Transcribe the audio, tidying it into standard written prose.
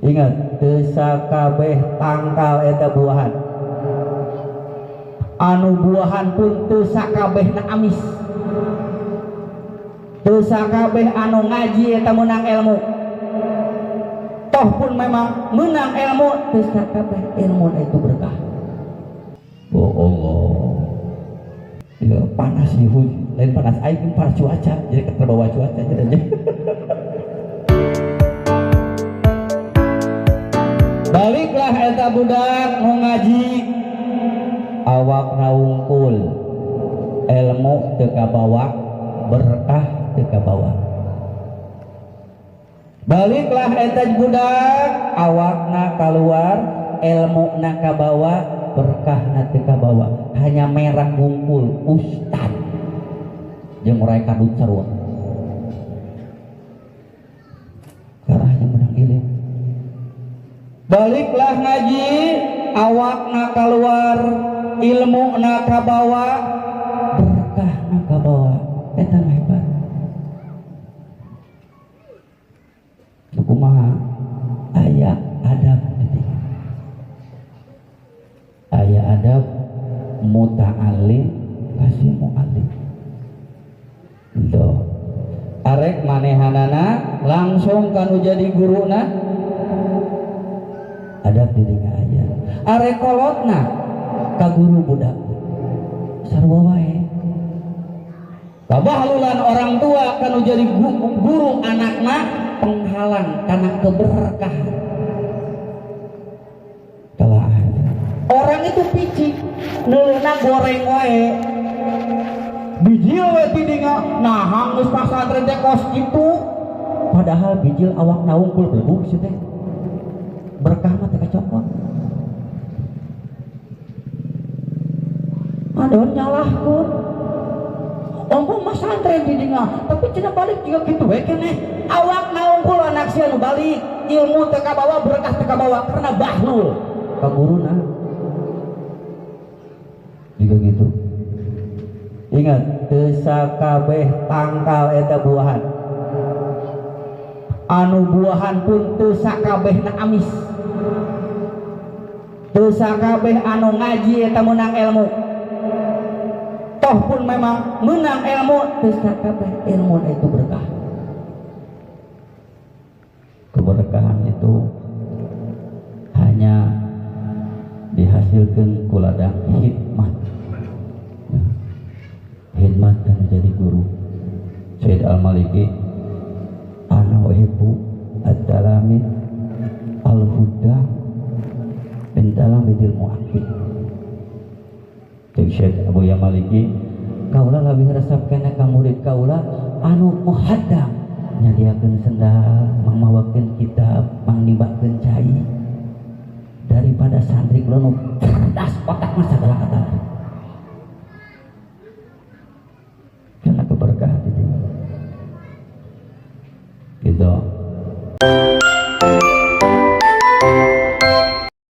Ingat, teu sakabeh tangkal eta buahan. Anu buahan pun teu sakabehna amis. Teu sakabeh anu ngaji eta meunang ilmu. Toh pun memang meunang ilmu, teu sakabeh ilmu itu berkah. Oh Allah. Ya, panas ieu, lain panas aing, panas cuaca, jadi terbawa cuaca jadi. Baliklah eta budak nu ngaji awak wungkul, ilmu teu kabawa, berkah teu kabawa. Baliklah eta budak awakna keluar, ilmuna kabawa, berkahna teu kabawa, hanya merah wungkul ustad jeung orai kadut sarua. Karena hanya menang ilmu. Baliklah ngaji awakna keluar, ilmuna kabawa, berkahna kabawa, eta mah hebat. Kumaha aya adab di aya adab muta'allim kasih mu'allim. Tuh. Arek manehanana langsung kanu jadi guruna adab dirinya aya. Arek kolotna ka guru budak sarua wae. Kabahlulan orang tua kanu jadi guru anakna penghalang karena keberkahan. Orang itu picik neuleuna goreng wae. Bijil we tidinga nah geus pasantren teh kos kitu. Padahal bijil awak wungkul belegug sih teh. Berkah mah teh kacokot. Adon nyalahkeun. Ongkoh mah santren tidinga, tapi cenah balik juga kitu we keneh. Awak wungkul anak sia nu balik, ilmu teu kabawa, berkah teu kabawa karena bahlul ka guruna. Juga gitu. Ingat, teu sakabeh tangkal eta buahan. Anu buahan pun teu sakabehna amis. Teu sakabeh anu ngaji eta meunang ilmu. Toh pun memang meunang ilmu, teu sakabeh ilmu itu berkah. Keberkahan itu hanya dihasilkan ku ladang hikmat. Hikmat dan jadi guru. Sayyid Al-Maliki ana uhibbu ad-dalamid al-huda bin talamidil mu'akkid. Cek Syekh Abu Ya Maliki, kaula leuwih resep kana ka murid kaula anu muhaddam, nyadiakeun sendal, mangmawakeun kitab, mangnibakeun cai, daripada santri kula nu cerdas otakna